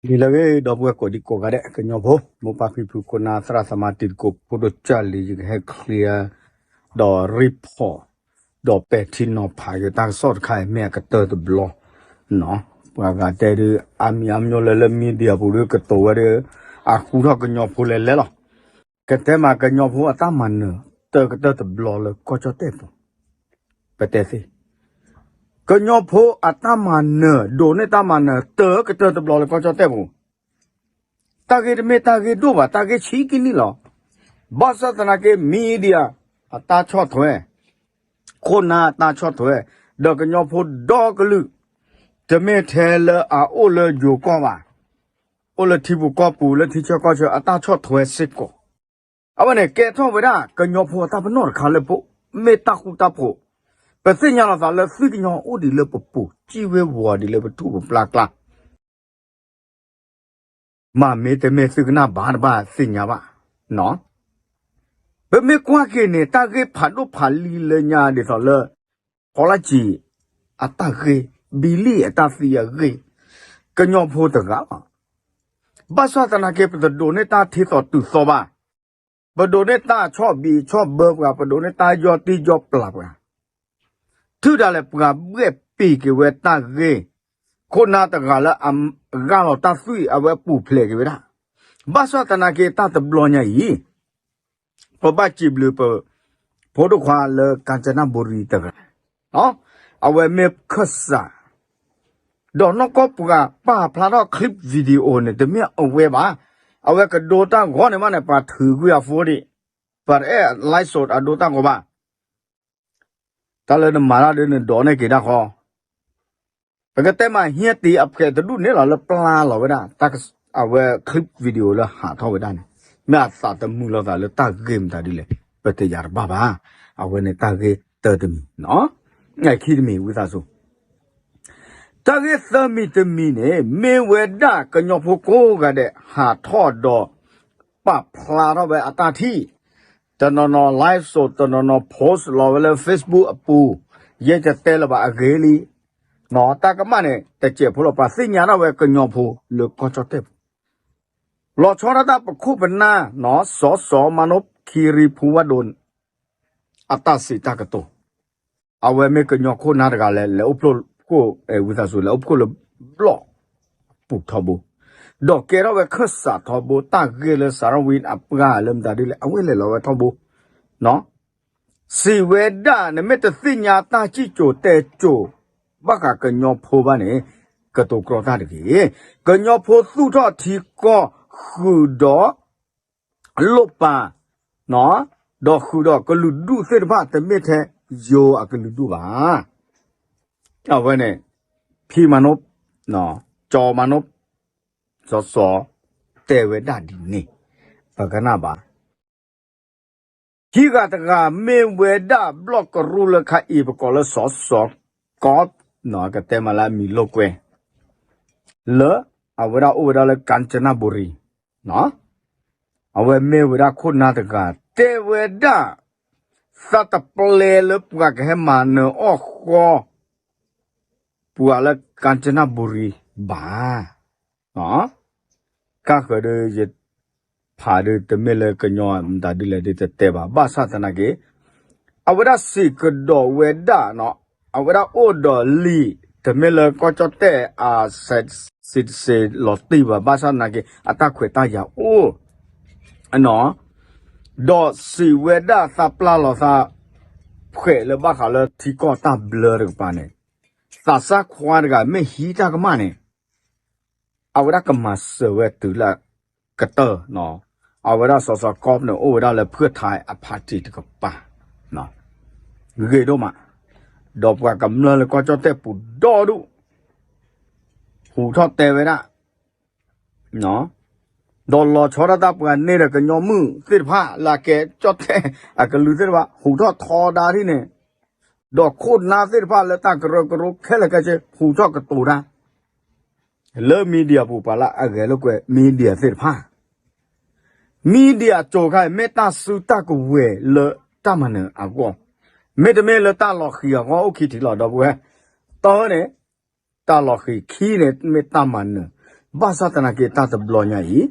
နံၤလၢအဂ့ၤ ဒီပုၢ်ဝဲၢ်ကိးဒံကိးဂၤဒဲး ကညီဖိ မိၢ်ပၢ်ဖံဖု ခိၣ်နၢ် သရၣ်သမါ တံၤသကိး ဖိဒိၣ်ကၢ်လံၤ ယကဟဲချ့ ဒီး report ဒီးပဲာ်ထံနီၤဖးယတၢ်ကစီၣ်တခါအံၤ မ့ၢ်အကတၢၢ်တဘျီ ပှၤဂၤတဲဒုး အါမံၤအါမံၤလၢလၢ media ပူၤဒုးကတိၤဝဲဒၣ် အဃူထီၣ်ကညီဖိလဲၤလဲၤလီၤ. ကတဲမးကညီဖိအတၢ်မၤနၢၤ တၢ်ကတၢၢ်တဘျီလၢကီၢ်ကၠီၣ်တဲၣ်ပူၤ ပတဲသ့ ကညီဖိအတၢ်မၤနၢၤ ဒိးန့ၢ်တၢ်မၤနၢၤ တၢ်ကတၢၢ်တဘျီလၢကီၢ်ကၠီၣ်တဲၣ်ပူၤ တၢ်ဂ့ၢ်တမ့ၢ်တၢ်ဂ့ၢ်ဒိၣ်ဘၣ် တၢ်ဂ့ၢ်ဆံးကနံၣ်လီၤ. ဘၣ်ဆၣ်သနာ်က့ media အတၢ်ဆီၣ်ထွဲ ခိၣ်နၢ်အတၢ်ဆီၣ်ထွဲ ဒီးကညီဖိဒီကလုာ် တမ့ၢ်ထဲလၢအအိၣ်လၢယိၤကီၢ်ဘၣ်, အိၣ်လၢထံပူၤကီၢ်ပူၤ လၢထံဆၢကီၢ်ဆၢ အတၢ်ဆီၣ်ထွဲစ့ၢ်ကီး အဝဲန့ၣ် ကဲထီၣ်ဝဲဒၣ် ကညီဖိအတၢ်ပနီၣ်တခါလၢပ မ့ၢ်တၢ်ဃူတၢ်ဖိး, ပသ့ၣ်ညါလီၤသးလၢ သွံၣ်ကညီအိၣ်ဒံးလၢပပူၤ စံၣ်ဝ့ၤဝီၤဒံးလၢပထူၣ်ပပျၢ်ကျါ မ့မ့ၢ်တမ့ၢ်သုကနၣ်ဘၣ်တဘၣ်သ့ၣ်ညါဘၣ်. ပမ့ၢ်ကွၢ်က့ၤန့ၣ် တၢ်ဂ့ၢ်ဖးဒိၣ်ဖးလံၤလၢညါဒ်သိးလၢ ဖီလၢကံ အတၢ်ဂ့ၢ်, ဘံလံၣ်အတၢ်သံအဂ့ၢ်, ကညီဖိတဂၤလီၤ. ဘၣ်ဆၣ်သနာ်က့ ပတဒိးန့ၢ်တၢ်ထံသီတုၤသီဘၣ်. ပဒိးန့ၢ်တၢ်ဆီၣ်ဘံးဆီၣ်ဘၢပှၤ, ပဒိးန့ၢ်တၢ်ယီၢ်တံၢ်ယီၢ်ပျၢ်ပှၤ ထုးတၢ်လဲၣ် ပှၤဘှဲၣ်ပ့ၤက့ၤဝဲတၢ်ဂ့ၢ်, ခိၣ်နၢ်တဂၤလၢအဂၢ်လီၤတၢ်သွံၣ် အဝဲပူၤဖျဲးက့ၤဝဲဒၣ်. ဘၣ်ဆၣ်သနာ်က့ တၢ်တဘျီညါအံၤ ပဘၣ်စံးဘျုးပ ဖိဒိၣ်ခွါလၢ ကၣ်စနၣ်ဘူရံ တဂၤ, အဝဲမ့ၢ်ခၢၣ်စး ဒီးနီၢ်ကီၢ်ပှၤပာ်ဖျါထီၣ် clip video န့ၣ် တမ့ၢ်အဝဲဘၣ်. အဝဲကဒိတၢ်ဂီၤန့ၣ်မးန့ၣ် ပှၤထုးကွံာ်အ phone ဒံး, ပှၤတအဲၣ် live show အဒိတၢ်ဂီၤဘၣ်. တၢ်လၢနမၤတၢ်ဒီးနဒိးန့ၢ်က့ၤတၢ်ဃီ, ပကတဲမး ဟံၣ်တ့အဖျဲးတဒူၣ်န့ၣ်လီၤ လၢပျၢ်လီၤဝဲဒၣ် အဝဲ clip video လၢဟးထီၣ်ဝဲဒၣ်န့ၣ် မ့ၢ်အသးတမုာ်လိာ်သးလၢတၢ်ဂ့ၢ်မတၤဒ်လဲၣ် ပတယာ်တဘၣ်ဘၣ်. အဝဲန့ၣ်တၢ်ဂ့ၢ်တၢတမံၤ, ခံတမံၤ ဝံသးစူၤ တၢ်ဂ့ၢ်သၢမံၤတမံၤန့ၣ် မ့ၢ်ဝဲဒၣ်ကညီဖိကိးဂၤဒဲး ဟးထီၣ်ဒီး ပာ်ဖျါထီၣ်ဝဲအတၢ်ထံၣ်, တနီၤနီၤ live show တနီၤနီၤ post လီၤဝဲလၢ Facebook အပူၤ, ယဲယတဲလၢၤဘၣ်အဂ့ၢ်လံ. တၢ်ကမၣ်န့ၣ် တစဲးဖိလီၤ ပှၤသ့ၣ်ညါထီၣ်ဝဲကညီဖိလၢကီၢ်ကၠီၣ်တဲၣ်ပူၤ, လီၤဆီဒၣ်တၢ်ပခိၣ်ပနၢ် စီၤစီၤမၤနိၣ် ခ့ရံၤဖူဝဲဒိၣ် အတၢ်စံးတၢ်ကတိၤ, အဝဲမ့ၢ်ကညီခိၣ်နၢ်တဂၤလၢ လဲၤအိၣ်ဖှိၣ်ခိၣ် ဝံသးစူၤ လဲၤအိၣ်ဖှိၣ်လၢဘျီၣ်ပူၤထီဘိ, ဒီးကဲထီၣ်ဝဲခၢၣ်စးထီဘိ, တၢ်ဂ့ၢ်လၢ စၤရဝံ အပှၤလၢမတၤဒ်လဲၣ် အဝဲလဲၤလီၤဝဲထီဘိ စံးဝဲဒၣ် နမ့ၢ်တသ့ၣ်ညါတၢ်စံၣ်စိၤတဲစိၤ ဘၣ်ဃးကညီဖိဘၣ်န့ၣ် ကတိၤကြီတၢ်တဂ့ၤ. ကညီဖိသူၣ်ထီၣ်ထံကီၢ် ဃုာ်ဒီး လိၣ်ပာ်, ဒီးဃုာ်ဒီးကလုာ်ဒူၣ်သ့ၣ်တဖၣ် တမ့ၢ်ထဲယိၤအကလုာ်ဒူၣ်ဘၣ်. အဝဲန့ၣ် ဖံမၤနိၣ်, စီၤမၤနိၣ်, စီၤစီၤ တဲဝဲဒၣ်ဒ်န့ၣ် ပကနၣ်ဘၣ် ခံဂၤတဂၤမ့ၢ်ဝဲဒၣ်ဘျီၣ်ကရူၢ်လၢခါအံၤ ပကိးလၢစီၤစီၤကီး, ကတဲမးလၢအမံၤလိာ်ကွဲ လၢအဝဲဒၣ်အိၣ်ဝဲဒၣ်လၢ ကၣ်စနၣ်ဘူရံ, အဝဲမ့ၢ်ဝဲဒၣ်ခိၣ်နၢ်တဂၤ တဲဝဲဒၣ် သးတပျဲလၢပှၤကဟဲမၤနၢၤအီၣ်ဃီ ပှၤလၢ ကၣ်စနၣ်ဘူရံ ဘၣ်. ကၢ်ဃၢၤဒီး ယဖးဒီး တမ့ၢ်လၢကညီမတၤဒ်လဲၣ်ဒ်တတဲဘၣ်. ဘၣ်ဆၣ်သနာ်က့ အဝဲဒၣ်စံးကဒီးဝဲဒၣ်, အဝဲဒၣ်အိၣ်ဒီးလံာ် တမ့ၢ်လၢကီၢ်ကၠီၣ်တဲၣ်အ စံးစ့လီၤတံၢ်ဘၣ်. ဘၣ်ဆၣ်သနာ်က့ အတၢ်ခွဲးတၢ်ယာ်အိၣ် ဒီးစံးဝဲဒၣ်သးပျၢ်လီၤသးဖှဲးလၢဘၣ်ဃးလၢထံကီၢ်တၢ်ဘျၢတကပၤန့ၣ်, သးစၢ်ခွါတဂၤမ့ၢ်ဟံးတၢ်ကမၣ်န့ၣ် အဝဲဒၣ်ကမၤစၢၤဝဲတုၤလၢကတၢၢ်, အဝဲဒၣ်စီၤစီၤကီးန့ၣ် အိၣ်ဝဲဒၣ်လၢဖုၣ်ထါအ party တကပၤ, ဂ့ၤဒိၣ်မး, ဒီးပှၤကမျၢၢ်လၢကီၢ်ကၠီၣ်တဲၣ်ပူၤဒီဒူၣ် ဟူးထီၣ်တဲဝဲဒၣ် ဒီးလီၤဆီဒၣ်တၢ်ပှၤန့ၢ်ဒီးကညီမုၣ်သ့ၣ်တဖၣ် လၢအကဲကၠီၣ်တဲၣ်အကလုာ်သ့ၣ်တဖၣ် ဟူးထီၣ်ထီဒါဒ်န့ၣ်, ဒီးခိၣ်နၢ်သ့ၣ်တဖၣ်လၢတၢ်ကရၢကရိခဲလၢာ်ခဲဆ့ ဟူးထီၣ်ကတိၤတၢ် လၢ media ပူၤ ပှၤလၢအဂဲၤလိာ်ကွဲ media သ့ၣ်တဖၣ် media ကၠိၤခါအံၤ မ့ၢ်တၢ်စုတၢ်ကဝဲၤလၢတၢ်မၤနၢၤအဂီၢ်, မ့တမ့ၢ်လၢတၢ်လီၤဃံၤအဂီၢ် အိၣ်ခံထံးလီၤ ဒီပုၢ်ဝဲၢ်, တၢန့ၣ် တၢ်လီၤဃံၤ, ခံန့ၣ် မ့ၢ်တၢ်မၤနၢၤ, ဘၣ်ဆၣ်သနာ်က့ တၢ်တဘျီညါအံၤ ခီ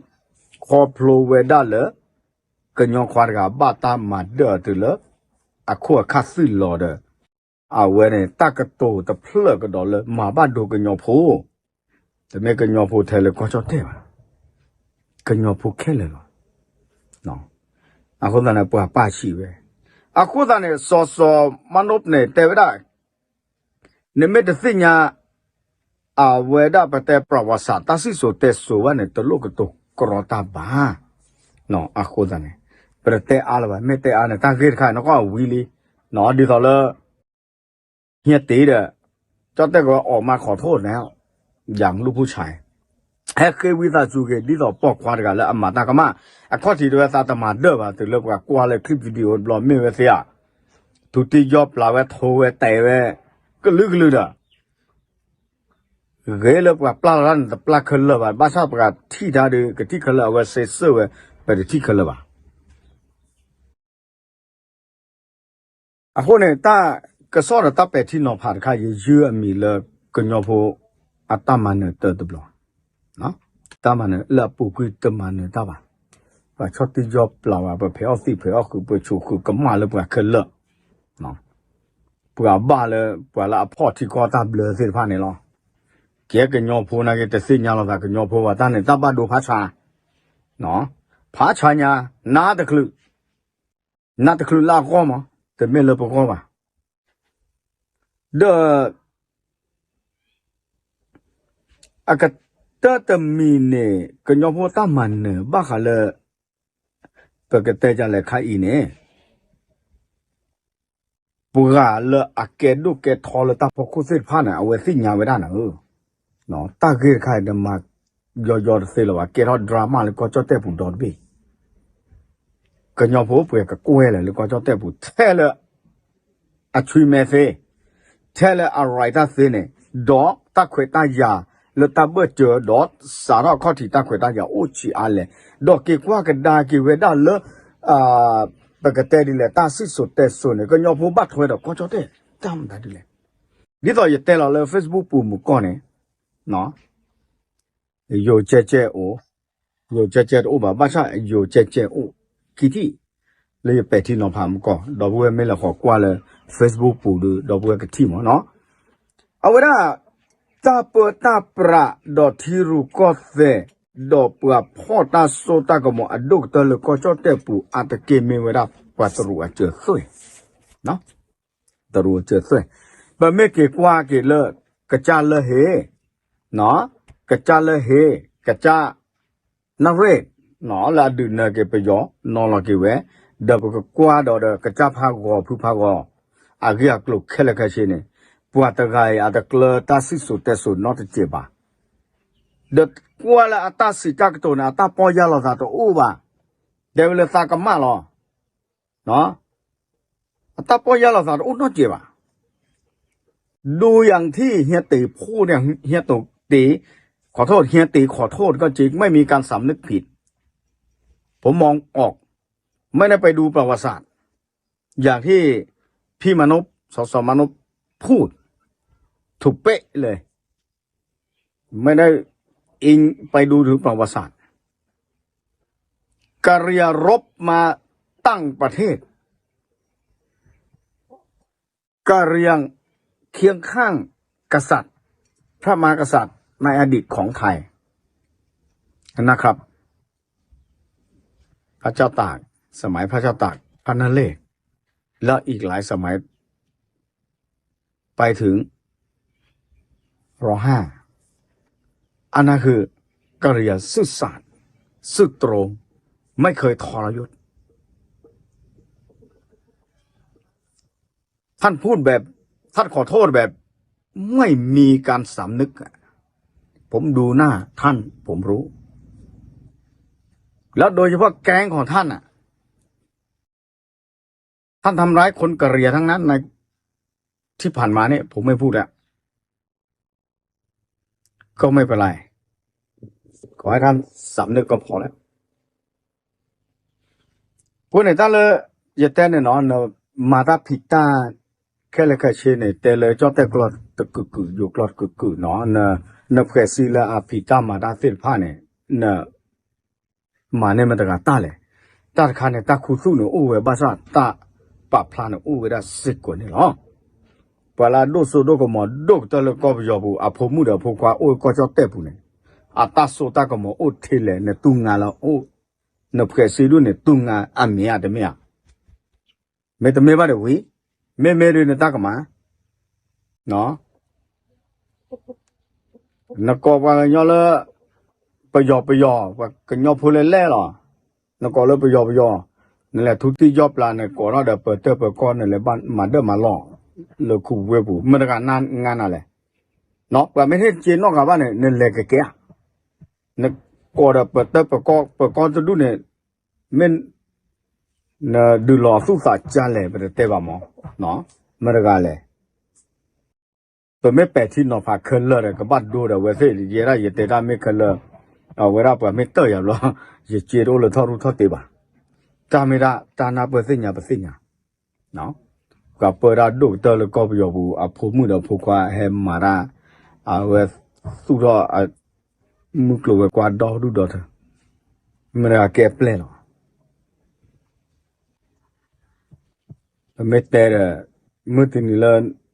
ဖျိဝဲဒၣ်လၢ ကညီခွါတဂၤဘၣ်တၢ်မၤဒၢၣ်အီၤတုၤလၢ အခိၣ်အခၣ်သွံၣ်လီၤဒီး အဝဲန့ၣ် တၢ်ကတိၤတဖျၢၣ်ကဒီးလၢ မၤဘၣ်ဒိကညီဖိ, တမ့ၢ်ကညီဖိထဲလၢကီၢ်ကၠီၣ်တဲၣ်ဘၣ်, ကညီဖိခဲလၢာ်လီၤ. အဃိသတးန့ၣ် ပှၤပာ်ဆံးဝဲ, အဃိသတးန့ၣ် စီၤစီၤမၤနိးန့ၣ် တဲဝဲဒၣ် နမ့ၢ်တသ့ၣ်ညါ အဝဲဒၣ်ပတဲ ပြၢဝၤစး တၢ်စံၣ်စိၤတဲစိၤဘၣ်န့ၣ် တလိၣ်ကတိၤကြီတၢ်ဘၣ်. အဃိသတးန့ၣ် ပတတဲအါလၢၤဘၣ်, မ့ၢ်တဲအါန့ၣ် တၢ်ဂ့ၢ်တခါ နကွၢ်အဝံၤလံ, ဒ်သိးလၢ ဟံးတ့ၢ်ဒီး ကၠီၣ်တဲၣ်ကဝဲအီၣ်မၤခီၣ်ထိၣ်န့ၣ် ယၤလူၢ်ဖိဆဲး ဟဲဃ့ဝံသးစူၤက့ၤ ဒ်သိးပိာ်ခွါတဂၤလၢအမၤတၢ်ကမၣ်, အခီၣ်ထံးတဝဲသးတမၤဒၢၣ်ဘၣ် တုၤလၢပှၤကွၢ်လၢ clip video တဘျီမ့ၢ်ဝဲသ့ဧါ, ထူတံယီပျၤဝဲထိဝဲတဲာ်ဝဲ ကလုာ်ကလုာ်ဒီး ဂ့ၤလၢပှၤပျၢ်လီၤတၢ်န့ၣ် တပျၢ်ခဲလၢာ်ဘၣ်, ဘၣ်ဆၣ်ပှၤထံၣ်တၢ်ဒီး ကထံၣ်ခဲလၢာ် အဝဲစ့စၢၢ်ဝဲ ပတထံၣ်ခဲလၢာ်ဘၣ်. အဃိန့ၣ် တၢ်ကစီၣ်ဒီးတၢ်ပဲာ်ထံနီၤဖးတခါ ယယုၢ်အမံၤလၢ ကညီဖိအတၢ်မၤနၢၤတၢတဘျီ, တၢ်မၤနၢၤလၢအပူၤကွံာ်တမၤနၢၤတၢ်ဘၣ်, ပှၤဆီၣ်တံၢ်ယီၣ်ပျၤဝဲ ပဖဲးအီၣ်သံးဖဲးအီၣ်ဃုာ် ပဆိးဃုာ်ကမၣ်လၢပှၤခဲလၢာ် ပှၤဘၣ်လၢပှၤလၢအဖီၣ်ထံကီၢ်တၢ်ဘျၢသ့ၣ်တဖၣ်န့ၣ်လီၤ. ကဲကညီဖိနာ်က့ တသ့ၣ်ညါလိာ်သးကညီဖိဘၣ်တၢ်န့ၣ် တၢ်ဘၣ်ဒိဖးဆါ, ဖးဆါညါ နါတချုး, နါတချုးလၢအဂီၢ်မး, တမ့ၢ်လၢပဂီၢ်ဘၣ်. ဒီး အကတၢၢ်တမံၤန့ၣ် ကညီဖိတၢ်မၤနၢၤဘၣ်ဃးလၢ ပကတဲဒ်လဲၣ်ခါအံၤန့ၣ် ပှၤလၢအကဲဒိၣ်ကဲထီလၢတၢ်ဖီခိၣ်သ့ၣ်တဖၣ်န့ၣ် အဝဲသ့ၣ်ညါဝဲဒၣ်နၤဧၢ, တၢ်ဂ့ၢ်တခါအံၤနမၤယီယီတသ့လၢၤဘၣ်, ကဲထီၣ် drama လၢကီၢ်ကၠီၣ်တဲၣ်ပူၤဒီတဘ့ၣ် ကညီဖိပှဲၤကကွဲၢ်လၢာ်လၢကီၢ်ကၠီၣ်တဲၣ်ပူၤ ထဲလၢ အဆွံမဲသ့, ထဲလၢအရၤတၢ်သ့န့ၣ်, ဒီးတၢ်ခွဲးတၢ်ယာ်လၢတၢ်ဘၢၣ်စၢၤ ဒီးစးထီၣ်အခီၣ်ထံးတၢ်ခွဲးတၢ်ယာ်အိၣ်ဆံးအါလဲၣ်, ဒီးက့ၤကွၢ်ကဒါက့ၤဝဲဒၣ်လၢ ပကတဲဒ်လဲၣ် တၢ်စံၣ်စိၤတဲစိၤန့ၣ် ကညီဖိဘၣ်ထွဲဒီးကီၢ်ကၠီၣ်တဲၣ် တၢ်မတၤဒ်လဲၣ်. ဒ်သိးယတဲလီၤလၢ Facebook ပူၤမုၢ်ကီၢ်န့ၣ် ယိၤကဲကဲအိၣ်, ယိၤကဲကဲတအိၣ်ဘၣ်, ဘၣ်ဆၣ်ယိၤကဲကဲအိၣ်ခံထံၣ် လၢယပဲာ်ထံနီၤဖးမုၢ်ကီၢ်, ဒီပုၢ်ဝဲၢ်မ့ၢ်လဲၤဃီၤကွၢ်လၢ Facebook ပူၤဒီး ဒီပုၢ်ဝဲၢ်ကထံၣ်မးနီၤ. အဝဲဒၣ် တၢ်ပၢတၢ်ပြးဒီးထံရူၢ်ကီၢ်သဲး ဒီးပှၤဖီၣ်တၢ်စိတၢ်ကမီၤအဒိၣ်ကတၢၢ်လၢကီၢ်ကၠီၣ်တဲၣ်ပူၤ အါတက့ၢ်မ့ၢ်ဝဲဒၣ်ပှၤတရူးအစၢၤသွဲၣ် တရူးအစၢၤသွဲၣ်, ပမ့ၢ်က့ၤကွၢ်က့ၤလၢ ကစၢ်လၢဟ့, ကစၢ်လၢဟ့, ကစၢ်နရ့ၣ် လၢအဒုးနၢၤက့ၤပယီၤ နီၤလီၤက့ၤဝဲ, ဒီးပကကွၢ်ဒီးဒီးကစၢ်ဖးဂီၤဖုဖးဂီၤ အဂ့ၢ်အကျိၤခဲလၢာ်ခဲဆ့န့ၣ်, ပှၤတဂၤအံၤအတကျၢတၢ်စံၣ်စိၤတဲစိၤနီတစဲးဘၣ်. ဒီးကွၢ်လၢအတၢ်စံးတၢ်ကတိၤန့ၣ် အတၢ်ပီၢ်ယၢ်လီၤသးတအိၣ်ဘၣ်, တဲဝဲလၢသးကမၣ်လီၤ. အတၢ်ပီၢ်ယၢ်လီၤသးတအိၣ်နီတစဲးဘၣ်. ဒူယၣ်ထံၣ် ဟံးတ့ၢ်ဖိန့ၣ် ဟံးတ့ၢ် ขอโทษ ဟံးတ့ၢ် ขอโทษ ก็จริง ไม่มีการสำนึกผิด ผมมองออก ไม่ได้ไปดูประวัติศาสตร์ อย่างที่พี่มานพ สส มานพ พูด ถูกเป๊ะเลย ไม่ได้อิงไปดูถึงประวัติศาสตร์ กะเหรี่ยงรบมาตั้งประเทศ กะเหรี่ยงเคียงข้างกษัตริย์ พระมหากษัตริย์ในอดีตของไทยนะครับ พระเจ้าตาก สมัยพระเจ้าตาก พระนเรศ แล้วอีกหลายสมัย ไปถึง ร.ห้า อันนั้นคือกะเหรี่ยงซื่อสัตย์ซื่อตรง ไม่เคยทรยศ ท่านพูดแบบ ท่านขอโทษแบบไม่มีการสำนึกอะ ผมดูหน้าท่าน ผมรู้ แล้วโดยเฉพาะแก๊งของท่านน่ะ ท่านทำร้ายคนกะเหรี่ยงทั้งนั้นใน ที่ผ่านมาเนี่ย ผมไม่พูดแล้ว ก็ไม่เป็นไร ขอให้ท่านสำนึกก็พอแล้ว အဃိန့ၣ် တၢ်လၢယတဲန့ၣ်နီၤ နမၤတၢ်ဖံးတၢ်ခဲလၢာ်ခဲဆ့န့ၣ် တဲလၢကၠီၣ်တဲၣ်ကျိာ်တကုာ်ကုာ် ယိၤကျိာ်တကုာ်ကုာ်နီၤ န နဖှဲးစ့လၢအဖံးတၢ်မၤတၢ်သ့ၣ်တဖၣ်န့ၣ် နမၤန့ၢ်မတၤတဂၤတၢ်လဲၣ်. တၢ်တခါန့ၣ် တၢ်ခူသူၣ်န့ၣ်အိၣ်ဝဲဘၣ်ဆၣ် တၢ်ပာ်ဖျါန့ၣ်အိၣ်ဝဲဒၣ်စ့ၢ်ကီးန့ၣ်လီၤ. ပှၤလၢအဒိၣ်စိဒိၣ်ကမီၤဒိၣ်ကတၢၢ်လၢကီၢ်ပယီၤပူၤ အဖိမုၣ်ဒီးအဖိခွါအိၣ်ကီၢ်ကၠီၣ်တဲၣ်ပူၤန့ၣ် အတၢ်စိတၢ်ကမီၤအိၣ်ထဲလဲၣ်. နတူၢ်ငါလၢအိၣ်, နဖှဲးစ့ဒိၣ်န့ၣ် တူၢ်ငါအမ့ၢ်ဧါတမ့ၢ်ဧါ. မ့တမ့ၢ်ဘၣ်ဒီးဝံၤ, မ့မ့ၢ်ဒီးနတၢ်ကမၤ နကိးပှၤကညီလၢ ပယီၤပယီၤ, ပှၤကညီဖိလဲၣ်လဲၣ်လီၤ. နကိးလၢပယီၤပယီၤ, နလဲၤထူတံၢ်ယီၢ်ပျၢ် နကိးထီၣ်ဒီးပတၢၢ်ပကီၢ် နလဲၤဘၣ်မၤဒၢၣ်မၤလီၢ် လၢခူပဝဲပူၤ မတၤတဂၤနါငါနၤလဲၣ်. ပှၤမ့ၢ်ဟ့ၣ်စ့နီၢ်ဂၤဘၣ်န့ၣ် နလဲၤကကဲဧါ. နကိးဒီးပတၢၢ်ပကီၢ် ပကီၢ်တဒူၣ်န့ၣ် မ့ၢ် နဒုးလီၤသူၣ်သးကါလဲၣ် ပတတဲဘၣ်မး, မတၤတဂၤလဲၣ်. ပမ့ၢ်ပဲာ်ထံနီၤဖးခဲလၢာ်ဒီး ကဘၣ်ဒိဒီးအဝဲသ့ၣ် ယဲဒၣ်ယတဲတၢ်မ့ၢ်ခဲလၢာ်, အဝဲဒၣ်ပှၤမ့ၢ်တၢၢ်ယၤဘျီ ယစ့တအိၣ်လၢထီၣ်ရူၢ်ထီၣ်တ့ဘၣ်. တၢ်မ့ၢ်ဒၣ်တၢ်နၢ်ပၢၢ်သ့ၣ်ညါပသ့ၣ်ညါ, ပှၤပၢတၢ်ဒိၣ်ကတၢၢ်လၢကီၢ်ပယီၤပူၤ အဖိမုၣ်ဒီးဖိခွါဟဲမၤတၢ်, အဝဲသူၣ်ထီၣ် မုၢ်ကျိၤဝဲၤကွာ်ဒီဒူၣ်ဒီထၢ, မ့ၢ်တဂၤကဲပျဲၢ်လီၤ. ပမ့ၢ်တဲဒီး မုၢ်တနံၤလၢ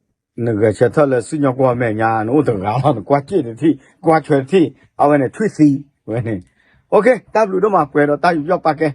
နဂဲၤဆၢထၢၣ်လၢစံၣ်ညီၣ်ကွီၢ်မဲာ်ညါ နအိၣ်တဂၤလီၤ နကွၢ်စ့ၣ်တထံၣ် ကွၢ်ထွဲတထံၣ် အဝဲန့ၣ်ထွံၣ်သံဝဲန့ၣ်. တၢ်ဘျုးဒိၣ်မး ပှဲၤဒီးတၢ်ယူးယီၣ်ပာ်ကဲ